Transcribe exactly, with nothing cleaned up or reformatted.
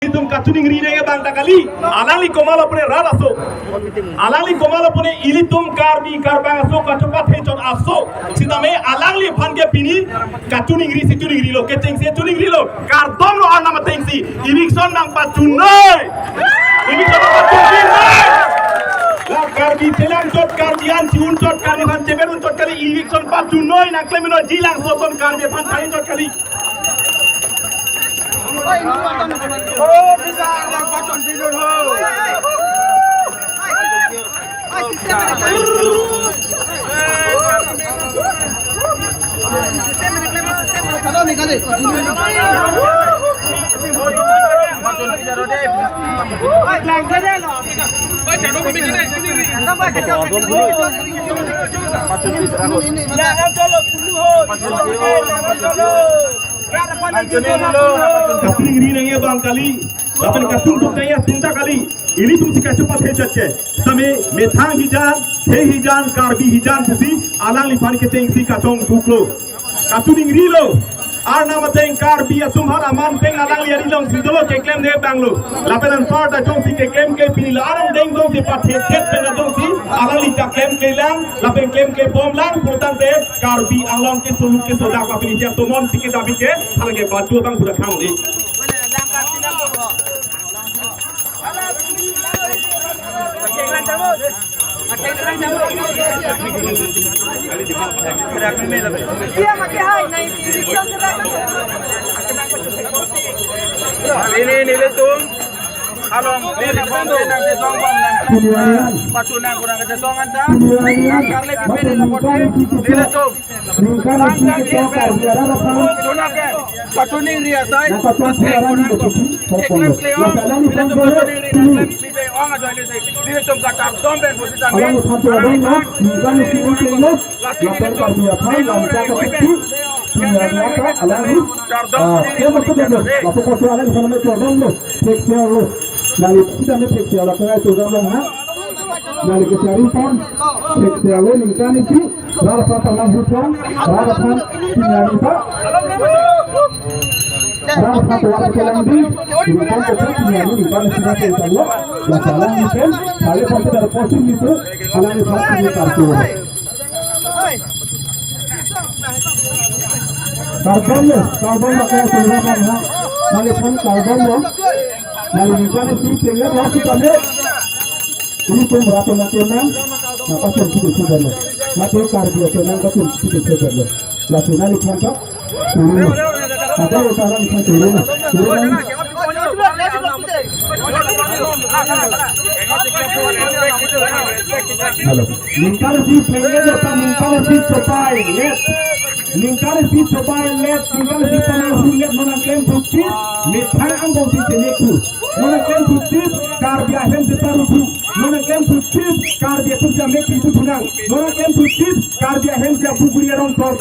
Ilitum kachiningri nangji abang ta kali, alangli komatlo pune rat aso, alangli komatlo pune ilitum Karbi Karbang aso kachepathe chot aso. Sitame alangliphan ke pini kachiningri si chiningrilo, kechengsi chiningrilo. Kardom lo Arnam atengsi, eviction nangpachunoi. Eviction nangpachunoi. La Karbi chelang chot, Karbi an chi-un chot, Karbi aphan cheber un chot kali, eviction pachunoi nangklemnoi, jilang soton Karbi aphan thai chot kali. Kachiningri nangji abang kali, lapen kachingthum nangji atum ta kali. Ilitum si kachepathe chot ke. Sitame methang hijan, khei hijan, Karbi hijan pusi alangliphan kechengsi kachongthuklo. Kachiningrilo. Arnam ateng Karbi atum aphan aman pen alangli ari alongsi dolo keklem ne banglo. Lapen anparta jongsi keklem ke pini la arong deng jongsi pathe thet pen jongsi alangli ta klemklelang, lapen klemklebomlang pulotangte Karbi Anglong ke soluk ke sodak apini siang tomon si kedabi ke, halake badu abang budak khang ni. Ini, ini, ilitum. Along, ini, nangchesong bom nang. Pachunang kurang kachesong anta. Karle pipin ini, ilitum. Ningkan isi kita Karbi arat aphan. Pachuningri asai. Nangpachun kurang ini betul. Pokoknya. Masalah ini kan boleh. Alangli aphan ta adong lo, ningkan isi ini lo, lapen Karbi aphan lam ta kepikti, pini anta alangli, ah, ya maksudnya lo, lapen Karbi alangli aphan ta adong lo, peksia lo, nangli kita ni peksia lo, kena itu adong lo, ha? Nangli kecari pon, peksia lo, ningkan isi, rat aphan ta lam hutang, rat aphan pini anta. Rat aphan ta lam kelang di, ningkan ta pini anta ningkan isi ta lo, la salah ni pen, saya pasti dari posisi itu, alangli aphan ini kartu. Kardom lo, kardom lo, kaya sumber mana, alangli aphan kardom lo, alangli ningkan isi pen lo, masih kami, ini pun berapa nanti nang, nah, pasti sudah sudah lo, nanti Karbi itu nang pasti sudah sudah lo, la sina ni pun tak, turun lo, ada lo sekarang bisa turun lo, turun lo. Hello. Ningkan isi pengge jota ningkan isi chopai let. Ningkan isi chopai let, ningkan isi panang hu let, non nangklem thukthip, methang angbong si chenekhu. Non nangklem thukthip, Karbi ahem si paruthu. Non nangklem thukthip, Karbi atum si amek si thu thunang. Non nangklem thukthip, Karbi ahem si abuguri arong torda